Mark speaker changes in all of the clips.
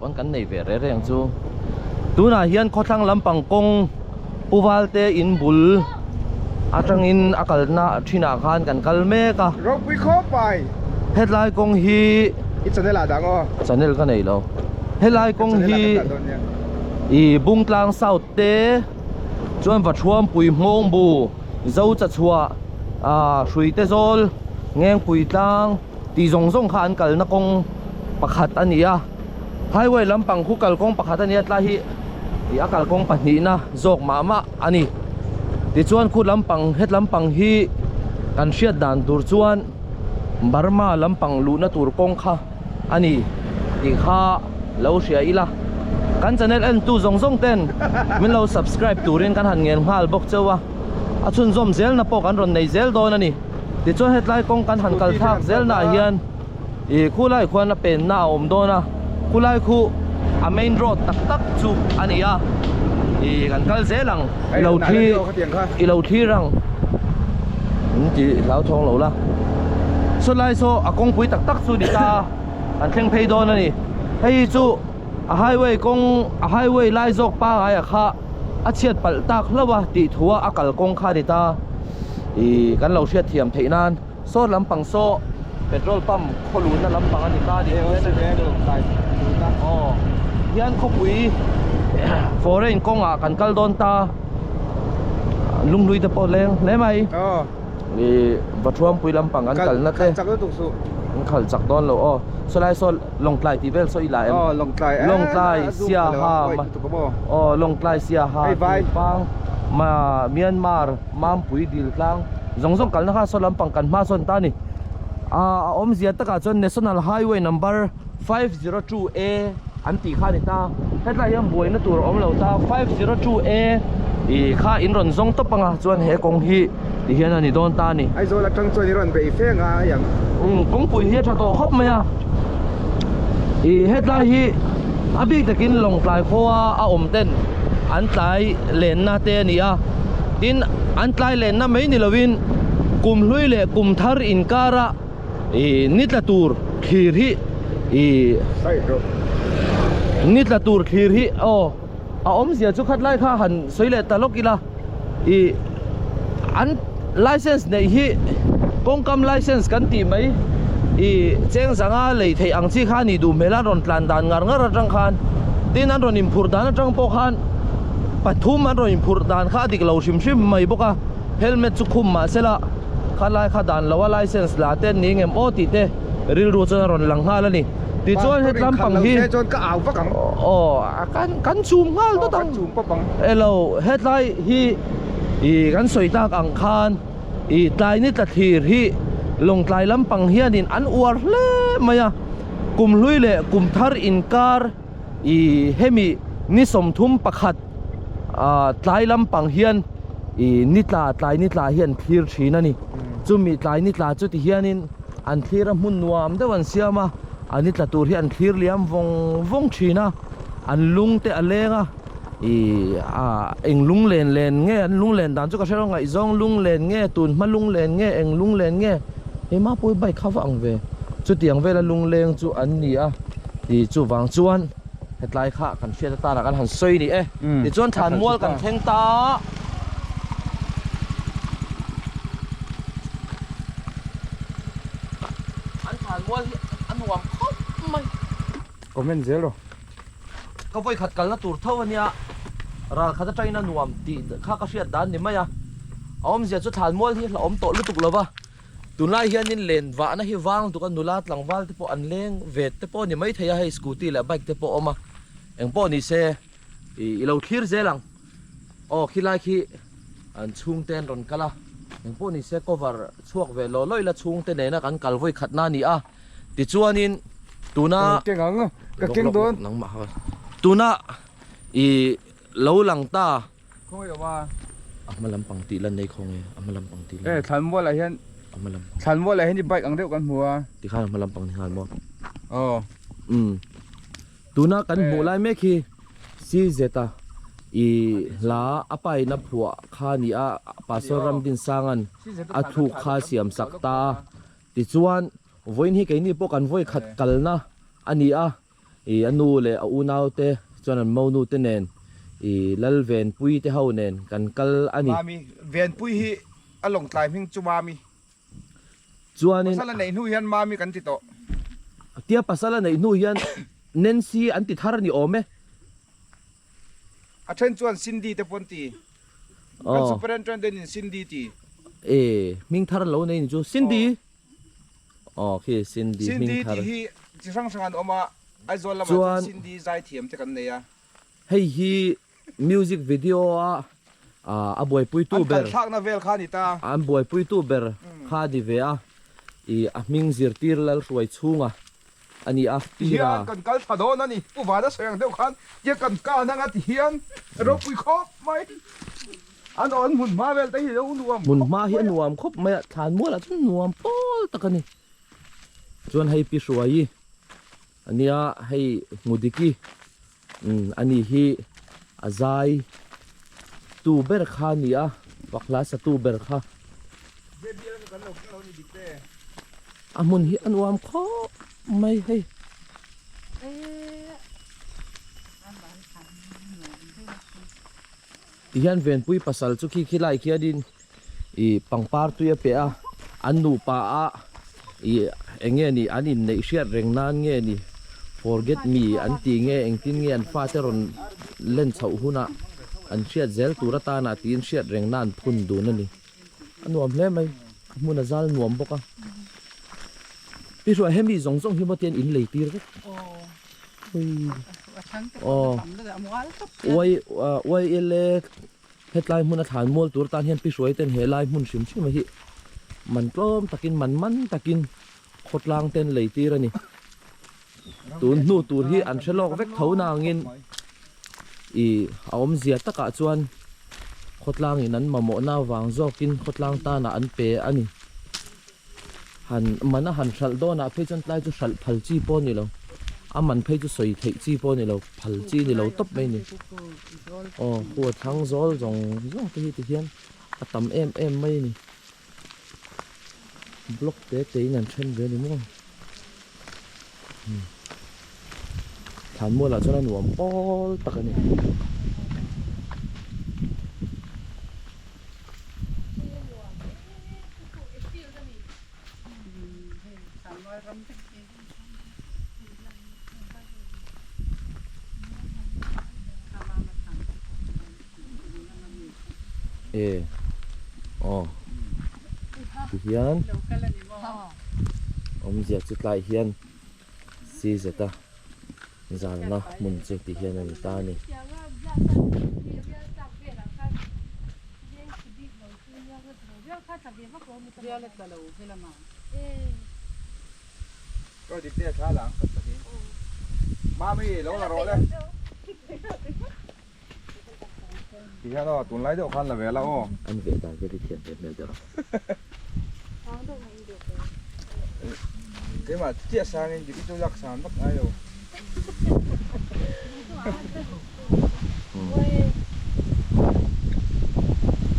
Speaker 1: Pawn kan nei ve re reng chu. Tunah hian khawthlang lampang kawng Pu Valte in bul atangin a kalna thinah khan kan kal mek a.
Speaker 2: Ropui khawp mai.
Speaker 1: Hetlai kawng hi.
Speaker 2: I channel ah dang aw.
Speaker 1: Channel ka nei lo. Helai kawng hi i Bungtlang South te chuan Vathuampui Hmawngbu Zochachhuah ah Hruite Zawl Ngengpui Tlang. Tih zawng zawng kha an kalna kawng pakhat a ni a, highway lampang khu kalkawng pakhat a ni a, tlai hi ih a kalkawng pahnihna zawk mah mah a ni. Tichuan khu lampang het lampang hi kan hriat dan tur chuan Burma lampang luhna tur kawng kha a ni tih kha lo hria ila. Kan channel entu zawng zawng ten min lo subscribe turin kan han ngen nghal bawk cheu a, a chhunzawm zelna pawh kan rawn nei zel dawn a ni. Tichuan hetlai kawng kan han kal thlak zel naah hian ih khulai khuan a penna a awm dawn a, khulai khu a main road tak tak chu a ni a, ih kan kal zel ang i lo thlir i lo thlir ang in ti hlauthawng lo la sawtlai saw a kawngpui tak tak chu ni ta kan thleng phei dawn a ni, hei hi chu a highway kawng a highway lai zawk pangai ah kha. A chhiat palh tak hlauh a tih thua a kalkawng kha a ni ta. Ih kan lo hriat thiam theih nan saw lampang saw petrol pump khaw luhna lampang a ni ta tih aw hian khawpui foreign kawngah kan kal dawn ta lunghlui te pawh leng hle mai. Ih Vathuampui lampang an kalna te an khalh chak dawn lo aw sawlai saw Lawngtlai tih vel saw i la em?
Speaker 2: Aw Lawngtlai
Speaker 1: Lawngtlai Siaha aw Lawngtlai Siaha Tuipang ma Myanmar Mampui Diltlang zawng zawng kalna kha saw lampang kan hma sawn ta a ni a awmzia takah chuan National Highway number 502A an tih kha a ni ta hetlai hian buaina tur a awm lo ta 502A ih kha in rawn zawng tawp anga chuan he kawng hi ti hian a ni dawn ta a ni.
Speaker 2: Aizawl atang chuan i rawn beih fe anga a iang.
Speaker 1: Umm kawngpui hi a tha tawh khawp mai a ih hetlai hi a bik takin Lawngtlai khua a awm ten an tlai lenna te a ni a tin an tlai lenna mai ni lovin kum hlui leh kum thar inkara Ih ni tla tur thlir hi ih ni tla tur thlir hi aw a awmzia chu khat lai kha han sawi leh ta lawk ila ih an license neih hi kawngkam license kan tih mai ih cheng zanga lei theih ang chi kha a nih duh hmel a an rawn tlan dan ngar ngar atang khan tin an rawn inphurh dan atang pawh khan pathum an rawn inphurh dan kha a dik lo hrim hrim mai bawk a helmet chu khum mahsela. Khalai kha dan lo a license la te an ni ngem aw tih te rilru chuan a rawn lang nghal a ni. Tichuan he tlampang hi aw kan kan chum nghal dawt ang. Elo hetlai hi ih kan sawi tak ang khan ih tlai ni tla thlir hi Lawngtlai lampang hianin an uar hle mai a. Kumhlui leh kumthar inkar ih hemi ni 31 ah tlai lampang hian ih ni tla tlai ni tla hi an thlir thin a ni chumi tlai ni tla chu ti hianin an thlir a hmun nuam deuh an siam a a ni tla tur hi an thlir liam vawng vawng thin a an lung te a leng a ih ah eng lung len len nge an lung len dan chu ka hre lo ngaihzawng lung len nge tun hma lung len nge eng lung len nge hei mapui bike kha va ang ve chutiang vela lung leng chu an ni a ih chuvang chuan. Hetlai kha kan hriat atana kan han sawi ni e. Tichuan thlanmual kan thleng ta. An thlanmual hi a nuam khawp mai.
Speaker 2: Comment zel rawh.
Speaker 1: Ka vawi khat kalna tur tho ania ral khat atangin a nuam tih kha ka hriat dan ni mai a. A awmzia chu thlanmual hi hlauhawm tawh lutuk lova. Tunlai hianin len vahna hi vang tuk a, nula tlangval te pawh an leng ve te pawh a ni maithei a, hei scooty leh bike te pawh a awm a, engpawh ni se ih i lo thlir zel ang. Aw khilai khi an chhungte an rawn kal a, engpawh ni se cover chhuak ve law law ila chhungte nena kan kal vawi khatna a ni a, tichuanin tuna
Speaker 2: Ka keng ang, ka keng dawn.
Speaker 1: Nangmah kha tuna ih lo lang ta.
Speaker 2: Khawnge awm a?
Speaker 1: A hma lampang tih lan nei khawnge a hma lampang tih lan.
Speaker 2: Eh thlanmual ah hian
Speaker 1: a hma lampang.
Speaker 2: Thlanmual ah hian i bike ang deuh kan hmu a.
Speaker 1: Tikhan a hma lampang ni nghal maw?
Speaker 2: Aw.
Speaker 1: Umm. Tuna kan hmuh lai mek hi CZ a i hla a pa in a phuah kha a ni a, Pastor Ramdinsanga'n a thluk kha a siam sak ta a. Tichuan vawiin hi keini pawh kan vawi khat kalna a ni a. Ih a nu leh a unau te chuan an monu te nen ih lal venpui te ho nen kan kal a ni.
Speaker 2: Mami, Venpui hi a lawngtlai hming chu Mami.
Speaker 1: Chuanin.
Speaker 2: Pasal a neih hnu hian Mami kan ti tawh.
Speaker 1: Tia pasal a neih hnu hian Nancy an ti thar a ni awm e.
Speaker 2: A then chuan Cindy te pawh an ti. Kan superintendent in Cindy ti.
Speaker 1: E, hming thar lo nei ni chu. Cindy! Aw khi Cindy hming thar.
Speaker 2: Cindy tih hi chi hrang hrang an awm a, Aizawl lamah chuan Cindy zaithiam te kan nei a.
Speaker 1: Hei hi music video a a buaipuitu ber.
Speaker 2: An kalthlakna vel kha a ni ta.
Speaker 1: An buaipuitu ber kha a ni ve a, ih a hming zirtir Lalhruai chhunga a ni a,
Speaker 2: Ti hian kan kal tha dawn a ni. Pu Vana sawi ang deuh khan tia kan kan anga ti hian ropui khawp mai. An awn hmun hma vel te hi lo nuam khawp mai a.
Speaker 1: Hmun hma hi a nuam khawp mai a, thlan mualah chuan nuam pawl tak a ni. Chuan hei Pi Hruaii a nia, hei Ngudiki a ni hi a zai tu ber kha a ni a, pakhla sa tu ber kha. A hmun hi a nuam khawp mai hei. Tihian Venpui pasal chu khi khi lai khianin ih pangpar tui a pe a, an nupa a ih eng nge ni an inneih hriat reng nan nge ni forget me an ti nge engtin nge an fate rawn len chhoh hunah an hriat zel tur atana tiin hriat reng nan phun dun a ni. A nuam hle mai, a hmun a zal nuam bawk a. Pi hruai hemi zawng zawng hi maw tian in lei tir vek. Aw uai YLA hetlai hmun a thlan mual tur tan hian pi hruai ten he lai hmun hrim hrim a hi man tlawm takin man man takin khawtlang ten lei tir a ni. Tun hnu tur hi an hre lawk vek tho nangin ih a awmzia takah chuan khawtlangin an mamawhna avang zawkin khawtlang tanah an pe a ni. Han man a han hralh dawnah phei chuan tlai chu hralh phal chi pawh a ni lo, a man phei chu sawi theih chi pawh a ni lo, phal chi a ni lo tawp mai a ni. Aw khu a thlang zawl zawng zawng te hi tihian a tam em em mai a ni. Block te te in an then ve a ni maw? Thlanmualah chuan a nuam pawl tak a ni. E aw tihian awmzia chu tlai hian si zeta zalna hmun chu tihian a ni ta a ni.
Speaker 2: Ti hian aw tunlai deuh khan la ve la aw.
Speaker 1: An ve dan vel hi thiam ve hmel deuh a.
Speaker 2: Keimah chiah sangin dik hi chu lak san vak ngai lo.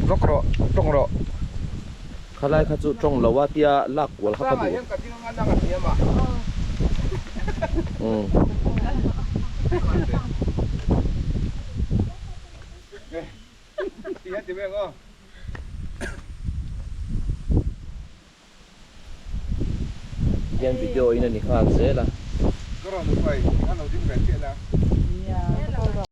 Speaker 2: Vak rawh, tawng rawh.
Speaker 1: Khalai kha chu tawng lo a tia lak kual kha ka duh.
Speaker 2: Sangah hian ka ding anga nang a hniam a. Ti hian ti mai ang aw.
Speaker 1: Hian video in a ni nghal zel a.
Speaker 2: Ka rawn uai, tikhan lo ding ve chiah la.